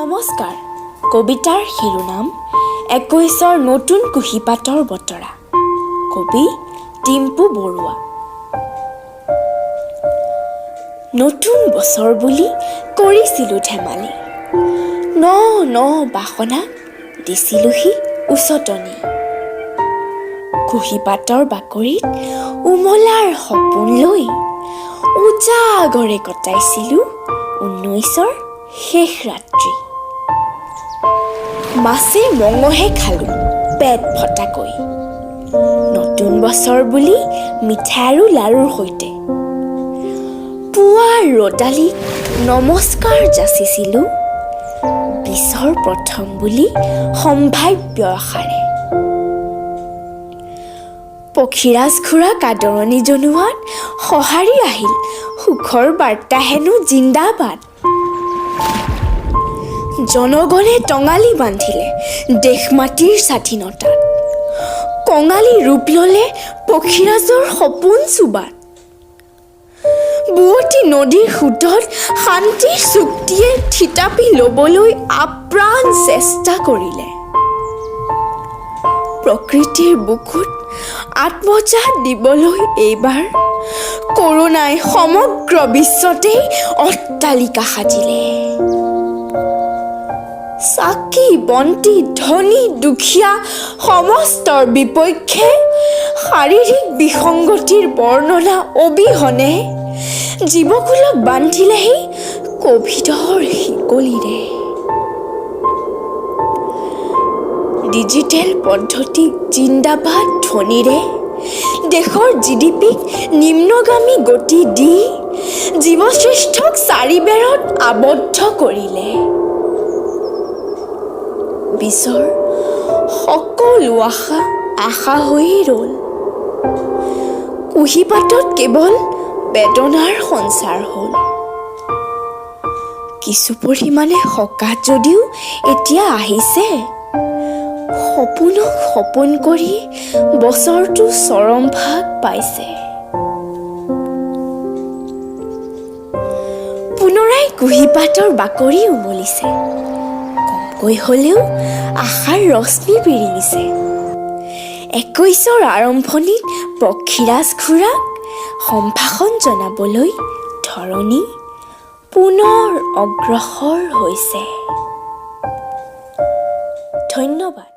নমস্কাৰ। কবিতাৰ শিৰোনাম 21ৰ নতুন কুঁহিপাতৰ বতৰা। কবি টিম্পু বৰুৱা। নতুন বছৰ বুলি কৰিছিলোঁ ধেমালি, ন ন বাসনাক দিছিলোঁহি উচতনি। কুঁহিপাতৰ বাকৰিত উমলাৰ সপোন লৈ উজাগৰে কটাইছিলোঁ 19ৰ শেষ ৰাত্ৰি। মাছে মঙহে খালোঁ পেট ফটাকৈ, নতুন বছৰ বুলি মিঠাই আৰু লাৰুৰ সৈতে। পুৱাৰ ৰ'দালিক নমস্কাৰ যাচিছিলোঁ 20ৰ প্ৰথম বুলি সম্ভাৱ্য আশাৰে। পক্ষীৰাজ খুৰাক আদৰণি জনোৱাত সঁহাৰি আহিল, সুখৰ বাৰ্তা হেনো জিন্দাবাদ। জনগণে টঙালি বান্ধিলে দেশ মাটিৰ স্বাধীনতাত, কঙালী ৰূপ ল'লে পক্ষীৰাজৰ সপোন চুবাত। বোৱতী নদীৰ সোঁতত শান্তিৰ চুক্তিয়ে থিতাপি ল'বলৈ আপ্ৰাণ চেষ্টা কৰিলে। প্ৰকৃতিৰ বুকুত আত্মজাহ দিবলৈ এইবাৰ কৰোণাই সমগ্ৰ বিশ্বতেই অট্টালিকা সাজিলে। চাকি বন্তি ধনী দুখীয়া সমস্তৰ বিপক্ষে শাৰীৰিক বিসংগতিৰ বৰ্ণনা অবিহনে জীৱকুলক বান্ধিলেহি কভিডৰ শিকলিৰে। ডিজিটেল পদ্ধতিক জিন্দাবাদ ধ্বনিৰে দেশৰ জিডিপিক নিম্নগামী গতি দি জীৱশ্ৰেষ্ঠক চাৰিবেৰত আবদ্ধ কৰিলে। 20ৰ সকলো আশা আশা হৈয়ে ৰ'ল, কুঁহিপাতত কেৱল বেদনাৰ সঞ্চাৰ হ'ল। কিছু পৰিমাণে সকাহ যদিও এতিয়া আহিছে, সপোনক সপোন কৰি বছৰটো চৰম ভাগ পাইছে। পুনৰাই কুঁহিপাতৰ বাকৰি উমলিছে, কমকৈ হ'লেও আশাৰ ৰশ্মি বিৰিঙিছে। 21ৰ আৰম্ভণিত পক্ষীৰাজ খুৰাক সম্ভাষণ জনাবলৈ ধৰণী পুনৰ অগ্ৰসৰ হৈছে। ধন্যবাদ।